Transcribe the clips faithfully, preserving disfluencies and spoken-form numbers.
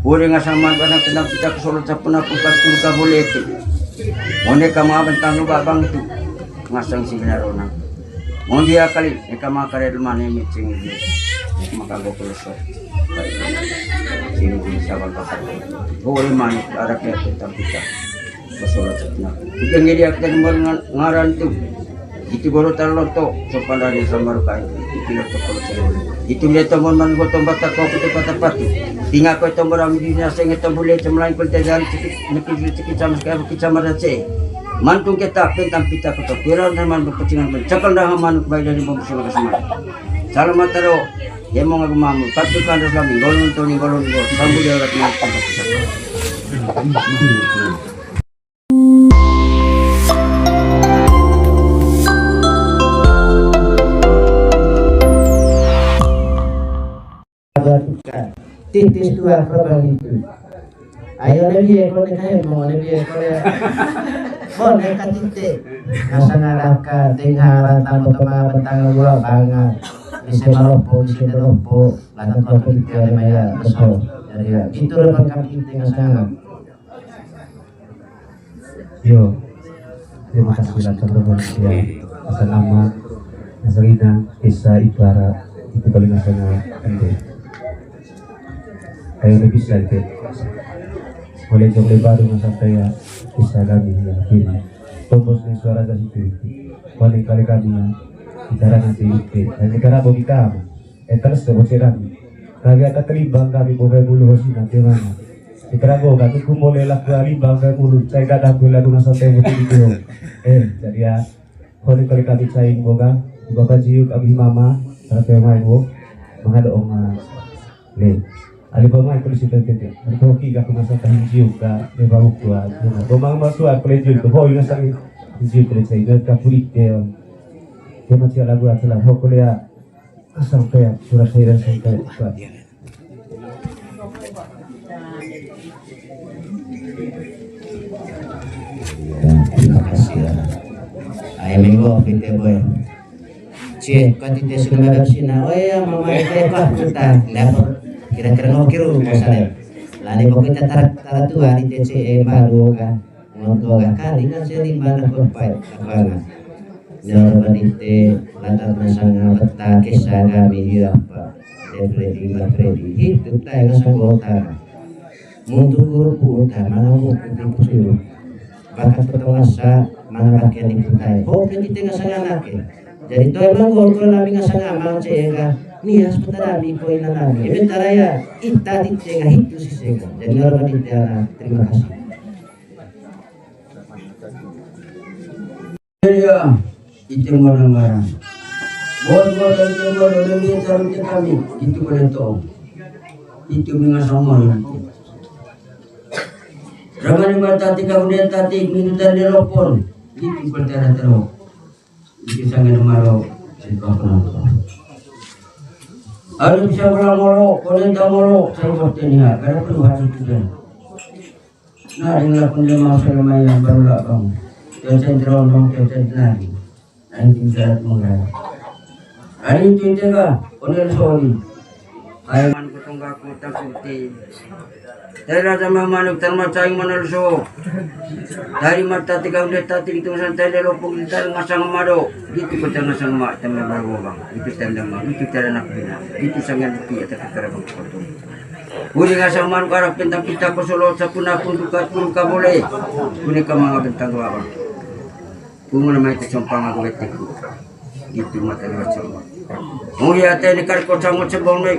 Uri ngasang manuk anak tendang pita ku solo capuna pukat kuru ka bole tu. Mone kama bentang lu babang tu. Ngasang si bina rona. Mon dia kali, eka makare lemane micing dia. Maka go kelesok. Sini di sabar bakar. Uri manuk arak ya tentang pita. Pesolat sejenak. Ikan jadi akan ngaran tu. Itu baru tarloto, sopan dari sambar kain. Itu loto kalau saya. Itu dia tombol man gotong batak kau putih patah patu. Tinggal kau tombol rami di nasi ngetom boleh cemelain kau terjadi cekit, nekit cekit sama sekali, cekit sama dan se. Mantung kita pentang pita kota. Kira dan mantung pecingan pun. Cakal dah manuk baik dari bom suara semua. Salam mataro. Ya mau ngaku mamu. Patu kandas lami. Golong toni golong gol. Sambu dia orang kenal tempat kita. Titis tua korban itu. Ayo lebih ya, kone kae mau lebih ya, kone. Kone katite. Ngasang arak ka, tengah rantang botoma bentang gua bangat. Bisa malopo, bisa telopo. Latang kau pergi ke maya besok. Jadi ya, itu lepas kami tengah sana. Yo, terima kasih lah teman-teman ya. Asal nama, asal ina, desa Ibara, itu paling asal nama ende. Kayak udah bisa itu. Boleh jong lebar dengan sampai ya, bisa kami ya, kiri. Tombos nih suara dari situ. Paling kali kami ya, bicara nanti itu. Dan bicara mau kita. Eh, terus coba cerah. Kami akan terlibat kami mau kayak bulu hosi nanti mana. Ikra go kan, ku mole laku ali bang kayak bulu. Saya kadang gue lalu nasa temu di video. Eh, jadi ya, kali kali kami cai boga, di bapak jiu kami mama, terus yang main bo, mengada oma. Le, ali bang main polisi tete. Ada hoki gak aku nasa tahin jiu kak, dia bau kuat. Gomang masuk aku le jiu tuh, hoi nasa jiu kali cai, dia kapulik dia. Dia masih lagu aja lah, hok kuliah. Sampai surat saya sampai. Ya, terima kasih ya. Ayo minggu kita boy. Cie, kau tidak sudah ada sini. Oh ya, mama kita apa kita? Dapat kira-kira ngokiru misalnya. Lani pokoknya tarak tarak tua di T C E baru kan. Ngontoga kali kan selimba na kopai kabanga. Nyor badite latar nasanga beta kesa kami hirapa. Defredi mafredi hitu tai ngasang gotara. Muntu guru puta mana buku tipu suru. Bakat petong asa mana rakyat diputai. Hoke di tengah sana anake. Jadi toy manggol ko nami ngasang amang cega. Nias petara mi ko ina nami. Sementara ya ita di tengah hitu si sega. Jadi nyor badite ana. Terima kasih. Iya, itu mana ngarang. Bor-bor dan itu mana lebih taruh ke kami, itu boleh tahu. Itu mengasal mana. Ramai mata tiga kemudian tadi minutan dia lopon, itu perkara teruk. Itu sangat malu, saya kau kenapa. Ada bisa pulang mulu, konen tak mulu, saya buat ini ya, karena perlu hati juga. Nah, inilah pun dia mau saya lumayan baru lah bang. Cuaca jerondong, cuaca nari. Anjing jahat menggaya. Hari itu itu kah? Onel soli. Hai man kutungga kutang suti. Tera sama manuk termacang manel so. Dari mata tiga udah tadi itu santai lopong kita ngasang mado. Gitu kita ngasang mak teman baru bang. Itu tanda mak. Itu cara nak bina. Itu sangat bukti ya tapi cara bang. Uri ngasang manuk arak bentang pita ko solo sapuna pun duka pun ka bole. Uri ka manga bentang dua bang. Kumu nama itu compang aku betik. Itu mata dua compang. Uri ate ni kar ko cango cebong ni.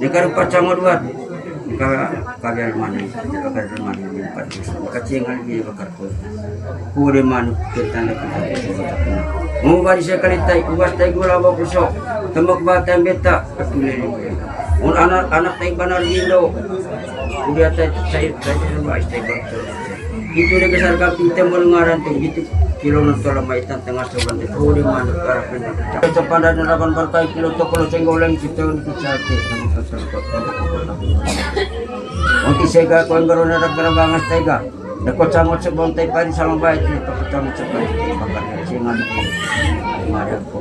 Ni kar pa cango dua. Ni ka kalian mani. Ni ka kalian mani. Ni ka cengal ni bakar ko. Kure manuk, ketanda kita. Mau bari sekali tai, kuas tai gula bawa kusok. Tembak batang beta, ketule ni. Mun anak, anak tai banar gindo. Udah tai, tai, tai, tai, tai, tai, itu dia kesar kapi tembal ngaran tu, gitu. Kilo nonton lemah ikan tengah soban tu, kure manuk, karap ini. Sepadan delapan berkai kilo, tokolo cenggoleng, kita untuk sate. Nanti sega, kau yang baru narak, gerang bangas tega. Deko cangot sebong tai pari sama baik ni pakai cangot sebong tai bakar singan. Mari aku.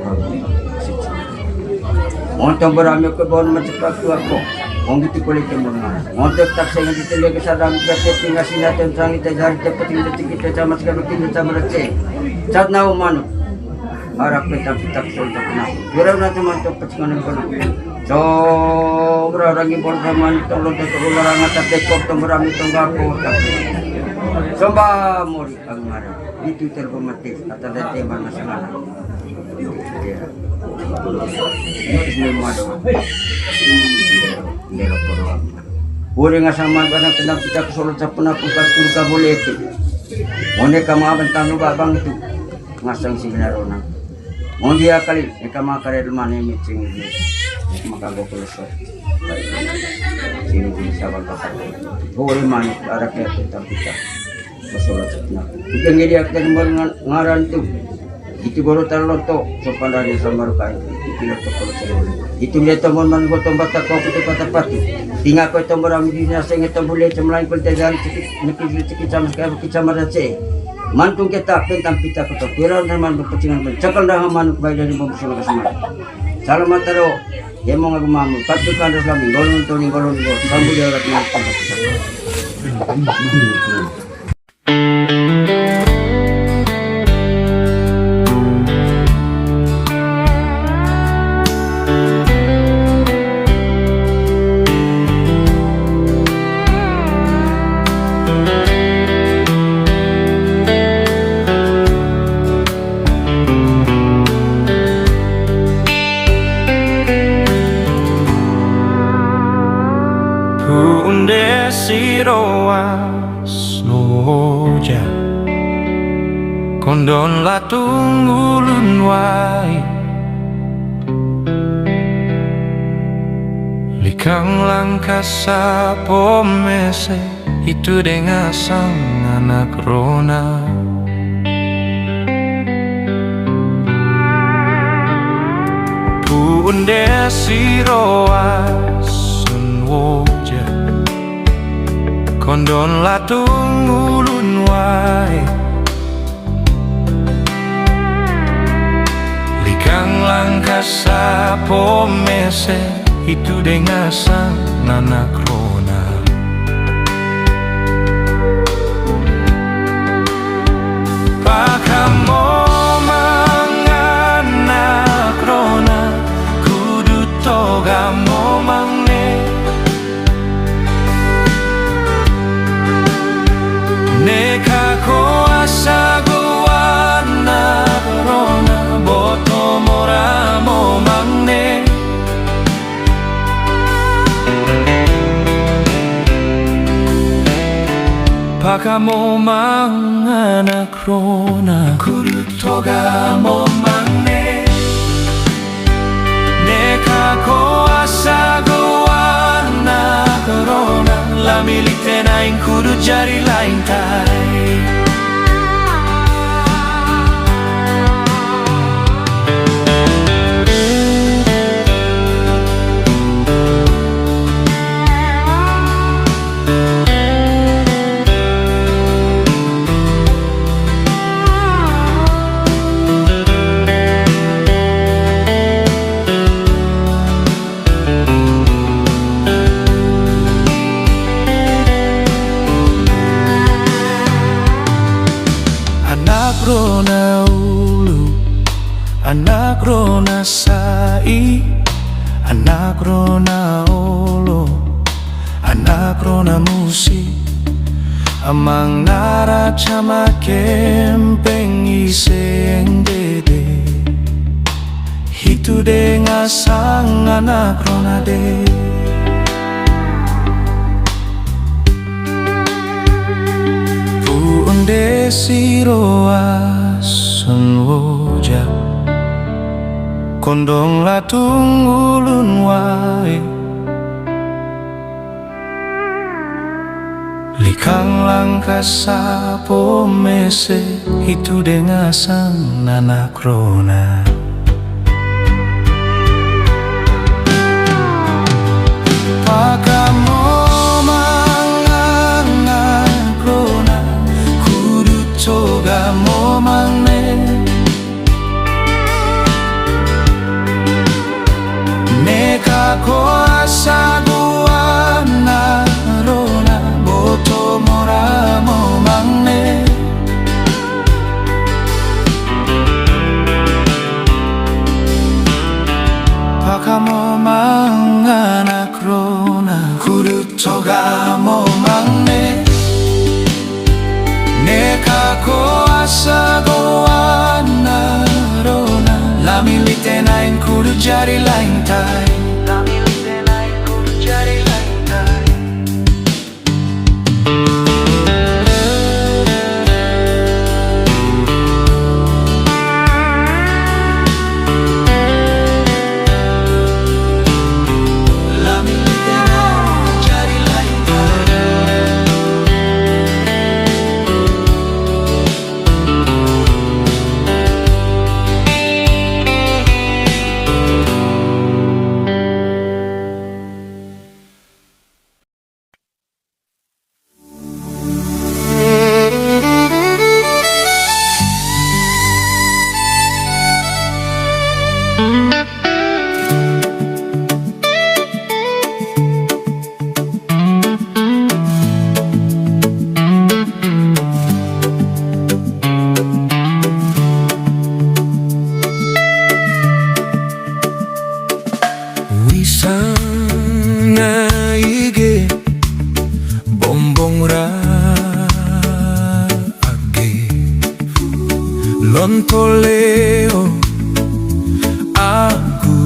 Montong berami ke bon mencepat tu aku. Ong gitu kulit yang mengenai. Ngontek tak saya ngerti tele kesadang kita tinggal sini atau sang kita jari cepat tinggal tinggi kita sama sekali kita sama receh. Saat nau manuk. Harap kita kita kesulitan kenapa. Kira nanti mantuk pecingan yang penuh. Sobra orang impor sama itu lontar ke ular anak tak dekor temberami tonggapo. Coba mori. Angara, itu terpematis, kata dan tembang nasional. Ya. Itu semua ada. Bela poro. Boleh ngasang mantu anak tendang kita ke Solo, tak pernah buka turga boleh itu. Mone kama bentang lu babang itu. Ngasang si Larona. Mon dia kali, eka makare rumah nenek sing ini. Maka gua kelesok. Sini bisa bangkit. Boleh man, ada kayak kita kita. Masalah cakna. Ikan ngedi akan ngaran tu. Itu baru talonto, sopan dari sambar kain. Itu kilo toko. Itu dia tomon man gotong batak kau putih patah patu. Tinggal kau tombor ami di nasi ngetom boleh cemelain kau jalan cekit, nekit cekit sama sekali, cekit sama rasa. Mantung kita pentang pita kota. Kira dan mantung pecingan pun. Cakal dah manuk baik dari bom sila kesemak. Salam mataro. Dia mau ngaku mamu. Patu kan harus lami. Golong toni golong gol. Sambu dia orang yang tempat kita. Pu unde siroa Soja kondon latung ulun wai. Likang langkah sapo mese itu dengasang anak rona. Pu unde siroa sun woja. Kondon latung ulun wai. Likang langkah sapo mese itu dengasang anak rona. Pakamo mangan anak rona, kudu togamo mangne. Neka ko asa go anak rona boto moramo mangne. Pakamo mangan anak rona kudu togamo mangne. Neka ko asa go anak rona, lami lite naing kudu jari lain tai. Anak rona ulu, anak rona sai, anak rona olo, anak rona musi, amang nara cama kempeng iseng dede. Hitu dengasang anak rona de. Pu unde siroa sun woja. Kondon latung ulun wai. Likang langkah sapo mese hitu dengasang anak rona. Pakamo mangan anak rona, kudu togamo mangne. Neka ko asa go Amo mangne, neka ko asa goan na rona, lami lite naing kudu jari laing tai. Wisang nai ge, bombong ra age, lonto leo agu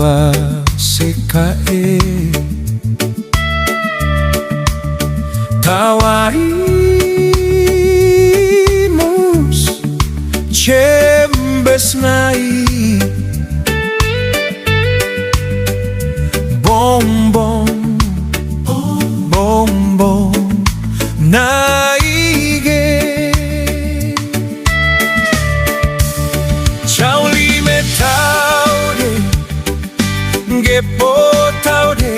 ase kae. Tawa imus cembes nai, bombong, bombong nai ge. Cau lime tau de, nggepo tau de,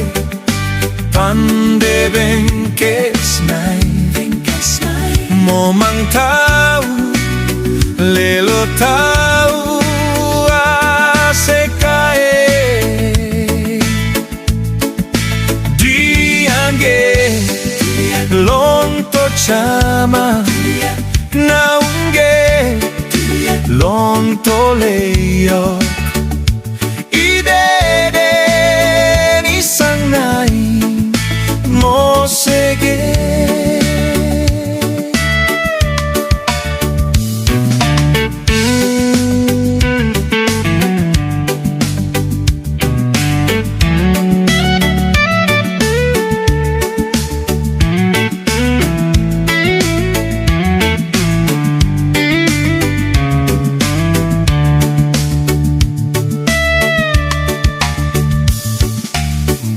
pande bengkes nai. Momang tau, lelo tau, ase kae. Diangge, lonto cama, naung ge, lonto leo. Ideden isang nai mose ge.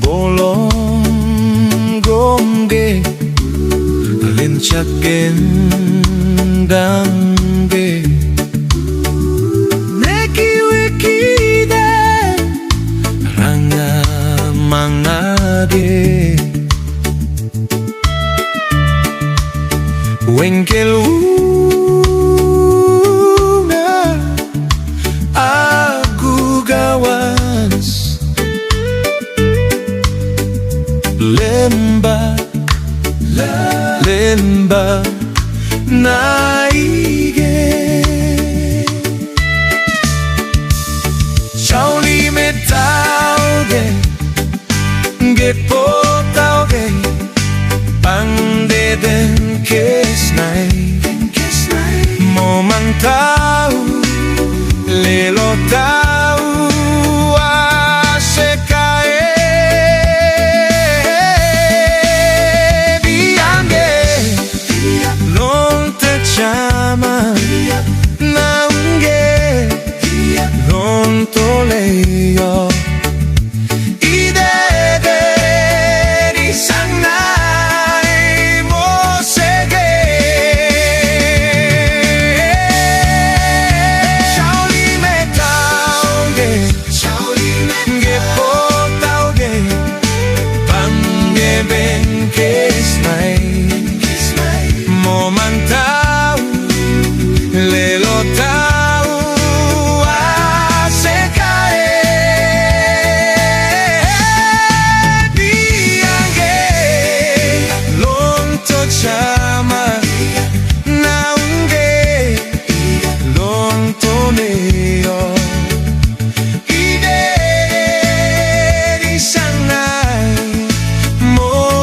Bolong gongge, lencak gendang ge, neki weki de, ranga manga ge. Wengkel unga agu gawas, lemba, lemba nai ge. Cau lime tau ge, nggepo tau ge, pande dengkes nai. Momang tau, lelo tau, ase kae. Diangge, lonte cama, naung ge, lonto leo. Ideden isang nai mose ge. Cau lime tau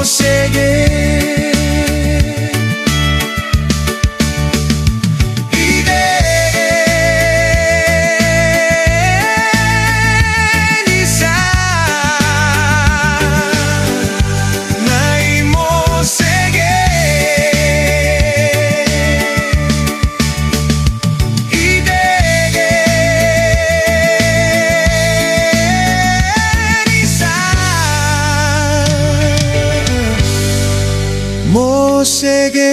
Sege. Idege nisa nai mo sege. Idege nisa mo sege.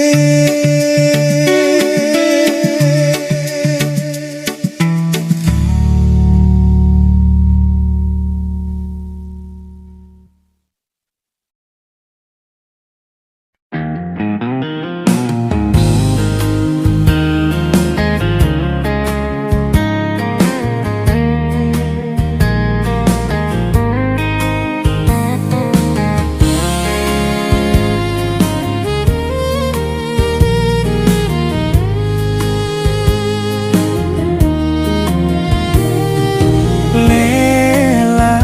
Lela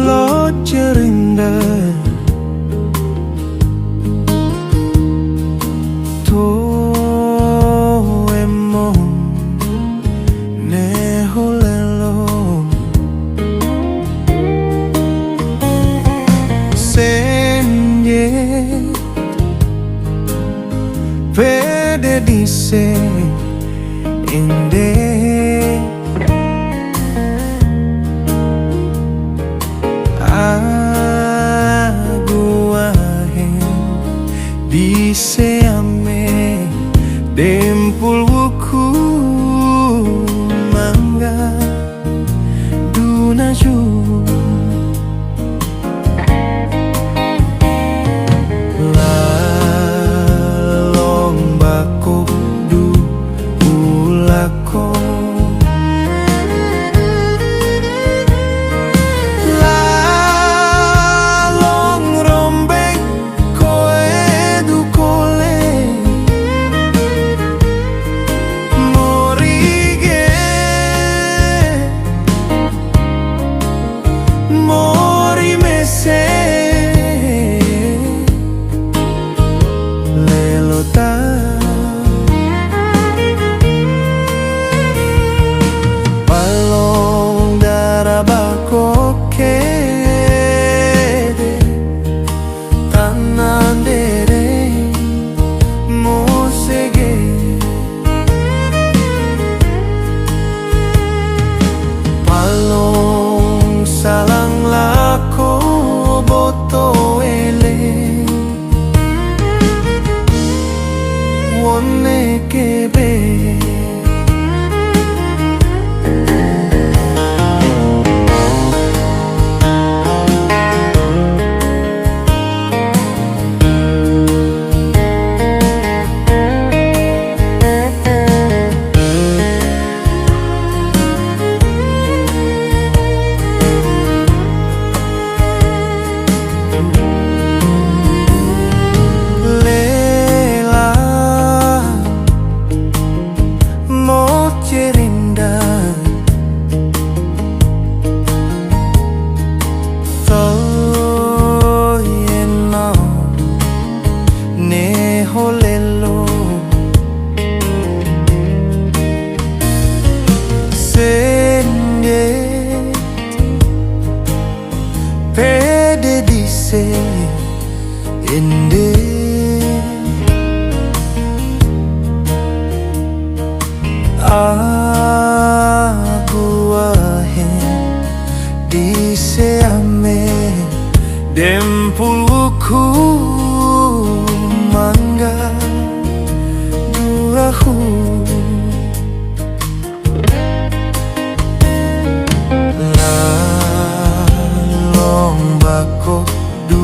lo cerindar to emo ne ho lelo. Senje pede dise ende agu ahen dise ame dempul wuku mangga duna ju. Lalong bako du ulako. Lalong rombeng koe du kole. Mori ge mori mese lelo ta. Palong dara bako kede. Tanandere mo sege. Palong salang lako boto ele. Wone kebe. Lela mo cerindar to eno ne ho lelo. Senje pede dise ende agu ahen dise ame dempul wuku mangga dua hu. Lalong bako du